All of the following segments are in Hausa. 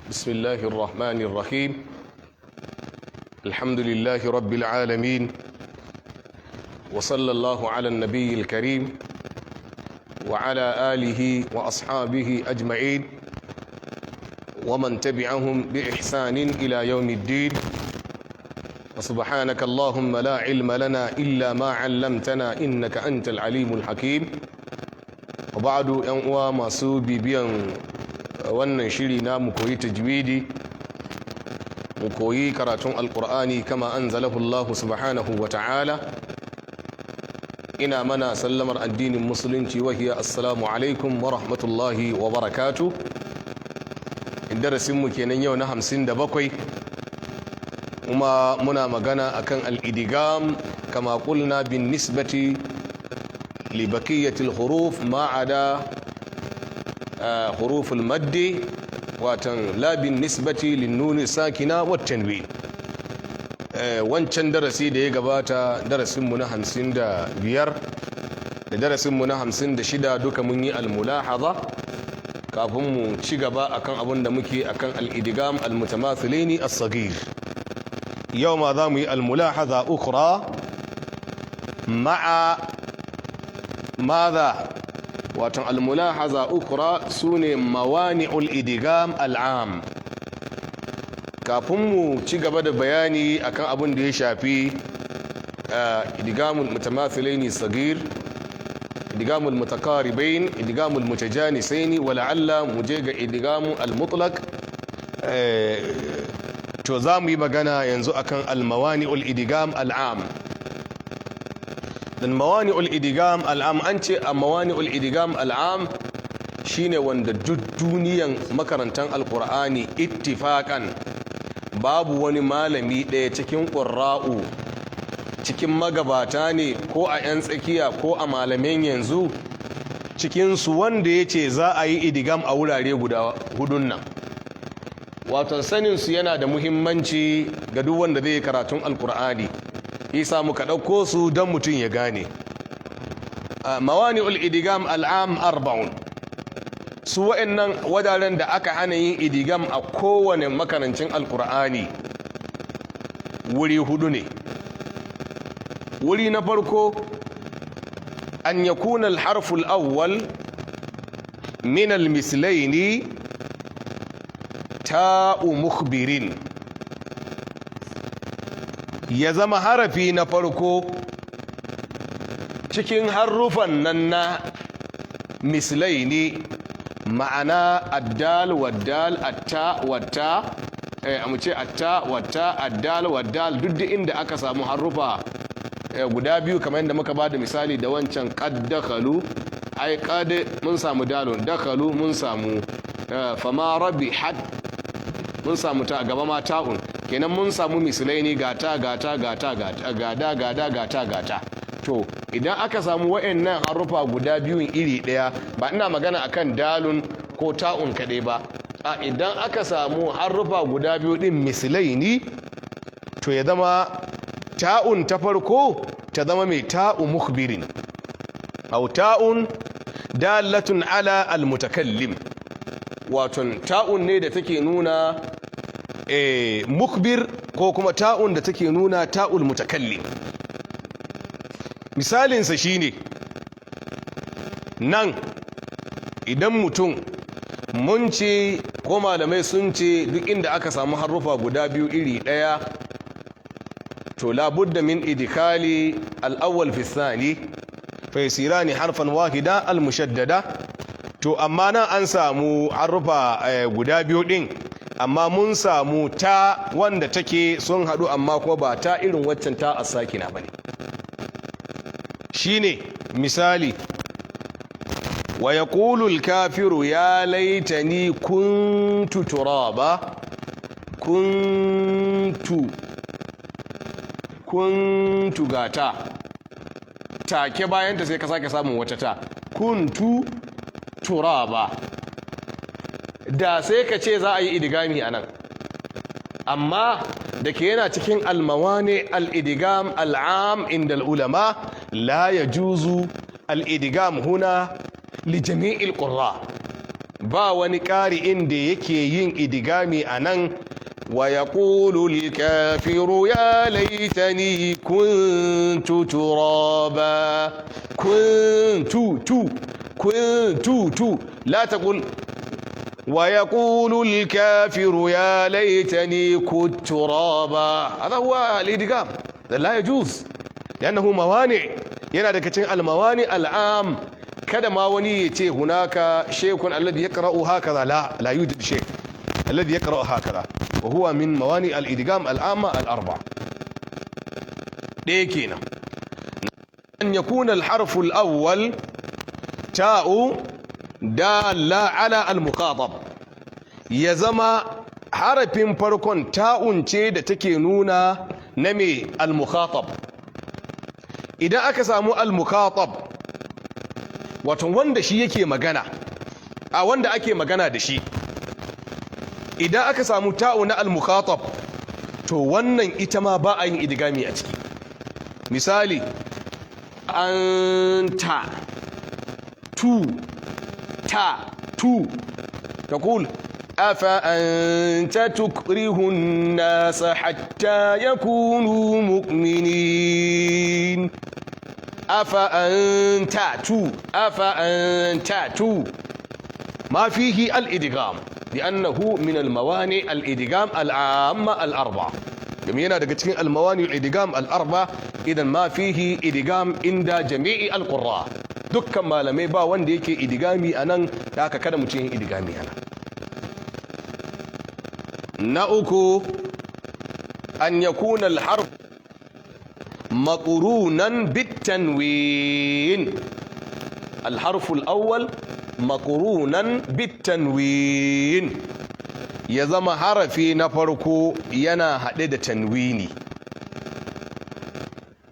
بسم الله الرحمن الرحيم. الحمد لله رب العالمين، وصلى الله على النبي الكريم وعلى آله وأصحابه أجمعين ومن تبعهم بإحسان إلى يوم الدين. وسبحانك اللهم لا علم لنا إلا ما علمتنا إنك أنت العليم الحكيم. وبعد، ‘yan masu bibiyan wannan shiri na mu koyi tajwidi, mu koyi karatun Alkur'ani kama anzalahu Allah subhanahu wa ta'ala, ina mana sallamar addinin Musulunci, wahiya assalamu alaikum wa rahmatullahi wa barakatu. Darasinmu kenan yau na 57, kuma muna magana akan al-idgham kama qulna bin nisbati li baqiyatil huruf ma ada huruf al-madd, watan la bin nisbati lin nun sakina wat tanwin. Wancan darasi da ya gabata, darasinmu na 55 da darasinmu na 56, duka mun yi al-mulahaza kafin mu ci gaba akan abin da muke akan al-idgham al-mutamathilaini as-saghir. Yau ma za mu yi al-mulahaza ukhra ma'a madha, wato al-mulahaza ukhra sune mawani'ul idgham al'am. Kafin mu ci gaba da bayani akan abin da ya shafi idghamul mutamathilaini sagir, idghamul mutaqaribain, idghamul mutajanisaini, wa la'alla mu je ga idghamu al-mutlaq, to za mu yi magana yanzu akan al-mawani'ul idgham al'am. Dan mawani'ul idgham al'am, an ce a mawani'ul idgham al'am shine wanda duk duniyan makarantan Alqur'ani ittifaqan, babu wani malami ɗaya cikin ƙurra'u, cikin magabata ne ko a 'yan tsakiya ko a malamin yanzu cikinsu, wanda ya ce za a yi idgham a wurare guda hudun nan. Waton saninsu yana da muhimmanci ga duk wanda zai yi karatun Alkur'ani, isa muka ɗauko su don mutum ya gane. Mawani'ul idgham al'am arba'un. Su wa'annan wuraren da aka hana yin idgham a kowane makarancin Alkur'ani wuri hudu ne. Wuri na farko, an yakuna al-harfu al-awwal min al-mislaini ta'u mukhbirin, ya zama harafi na farko cikin harufan nan na mislaini, ma'ana addal waddal, atta watta, mu ce atta watta, addal waddal, duk da inda aka samu harufa guda biyu, kamar yadda muka bada misali da wancan qad dakhalu, ai qad mun samu dalun, dakhalu mun samu, fama rabihat mun samu ta gaba ma ta'un, kenan mun samu mislaini, gata gata gata gata gada gada gata gata. To idan aka samu wa'annan harufa guda biyun iri ɗaya, ba ina magana akan dalun ko ta'un kaɗai ba, a idan aka samu harufa guda biyu ɗin mislaini, to ya zama ta'un ta farko ta zama mai ta'u mukhbirin aw ta'un dalatun ala almutakallim, waton ta'un ne da take nuna mukhbir ko kuma ta'un da take nuna ta'ul mutakallim. Misalinsa shine nan, idan mutum mun ce ko malamai sun ce duk inda aka samu harufa guda biyu iri ɗaya, to labudda min idkhali al-awwal fi thani fa yasirani harfan wahida al-mushaddada. To amma nan an samu harufa guda biyu din, amma mun samu ta wanda take sun hadu, amma kuma ba ta irin waccan ta as-sakina bane. Shine misali, wa yaqulu al-kafiru ya laitani kuntu turaba. Kuntu, kuntu gata, take bayanta sai ka sake samun wata ta kuntu turaba. Da sai ka ce za a yi idgami a nan, amma da ke yana cikin almawani al-idgham al'am inda ulama, la yajuzu al-idgham huna li jami'il qurra. Ba za a yi idgami a nan ba. Ba wani ƙari'in da yake yin idigami a nan. Wa yaqulu al-kafiru ya laitani kuntu turaba. Kuntu tu, kuntu tu, la taqul wa yaqulu al-kafiru ya laitani kuntu turaba. Hada huwa al-idgham, la yajuz لأنه موانع. Yana daga cikin al-mawani al-am. Kada ma wani ya ce hunaka shaykhun alladhi yaqra'u hakaza. La, la yujad shaykh alladhi yaqra'u hakaza, wa huwa min mawani al-idgham al-amma al-arba. Ɗaya kenan. An yakuna al-harfu al-awwal ta'u dalla ala al-muqatab, ya zama harafin farkon ta'un ce da take nuna na me? Al-mukhatab. Idan aka samu al-mukhatab, wato wanda shi yake magana, a wanda ake magana da shi, idan aka samu ta'u na al-mukhatab, to wannan ita ma ba a yin idgami a ciki. Misali, anta tu ta tu, taqul afa anta tukrihu an-nasa hatta yakunu mu'minin. Afa anta tu, afa anta tu, ma fihi al-idgham لأنه من الموانع الإدغام العامة الأربعة. Domin yana daga cikin الموانع الإدغام الأربعة. Idan ma fihi idgham inda jami'i al-qurra, dukkan malamai ba wanda yake idgami anan, da haka kada mutum yin idgami anan. Na uku, an yakuna al-harf maqrunan bit-tanwin. Al-harf al-awwal maqrunan bit-tanwin, ya zama harafi na farko yana haɗe da tanwini.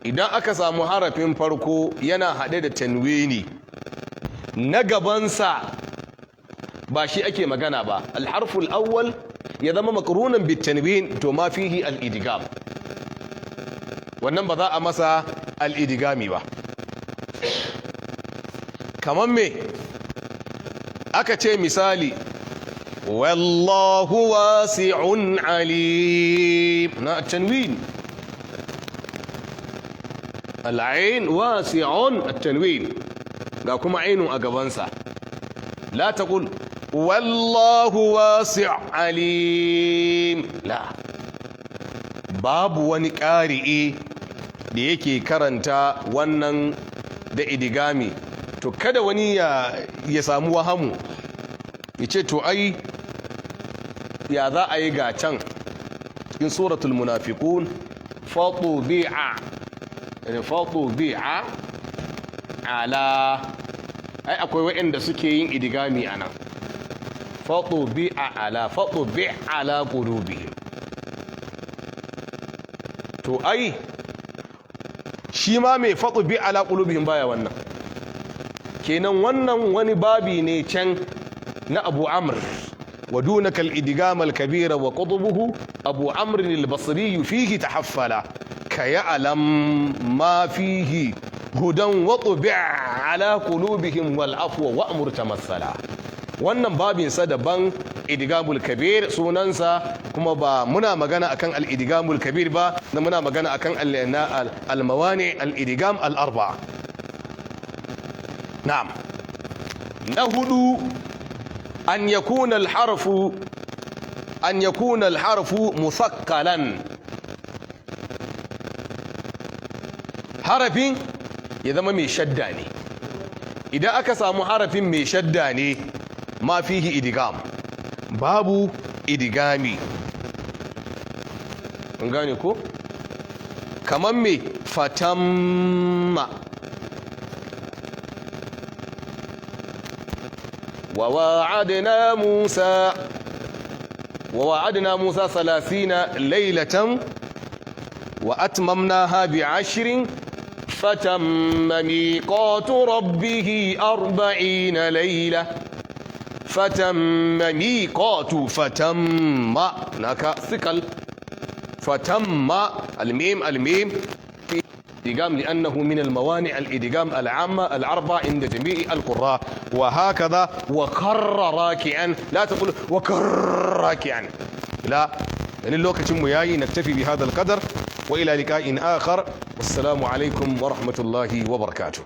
Idan aka samu harafin farko yana haɗe da tanwini, na gabansa ba shi ake magana ba. Alharful awwal ya zama maqrunan bit-tanwin, to ma fihi al-idgham, wannan ba za a masa al-idgami ba. Kamar me aka ce? Misali, wallahu wasi'un alim, na tanwin al'ain, wasi'un at-tanwin, ga kuma ainun a gabansa. La taqul wallahu wasi' alim. La, babu wani ƙari'i da yake karanta wannan da idigami. To kada wani ya samu wahamu ya ce, to ai ya za a yi, ga can cikin suratul munafiqun, fatubi'a, yani fatubi'a ala, ai akwai waɗanda suke yin idigami anan, fatubi'a ala, fatubi ala qulubihim. To ai shi ma mai fatubi ala qulubihim baya wannan. Kenan wannan wani babi ne can na Abu Amr. Wa dunaka al-idgham al-kabira wa qutbuhu Abu Amr al-Basri fihi tahaffala ka ya'lam ma fihi hudan wa tubi' ala qulubihim wal afwa wa'mur tamassala. Wannan babin sa daban, idgamul kabir sunansa, kuma ba muna magana akan al-idgamul kabir ba, na muna magana akan al-mawani al-idgham al-arba'a. Na'am. Na hudu, an yakuna al-harfu muthaqalan, harafin ya zama mai shadda ne. Idan aka samu harafin mai shadda ne, ma fihi idgham, babu idgami. An gane ko? Kaman me? Fatamma ووعدنا موسى 30 ليلة وأتممناها ب10 فتم ميقات ربه 40 ليلة. فتم ميقات، فتم هناك ثقل، فتم الميم الميم. Idgham li'annahu min al-mawani' al-idgham al-'amma al-arba inda jami'i al-qurra. Wa hakadha wa karra raki'an, la taqul wa karra raki'an, la. Dan lokacin mu yayi, naktafi bi hadha al-qadar wa ila liqa'in akhar. Wassalamu alaikum wa rahmatullahi wa barakatuh.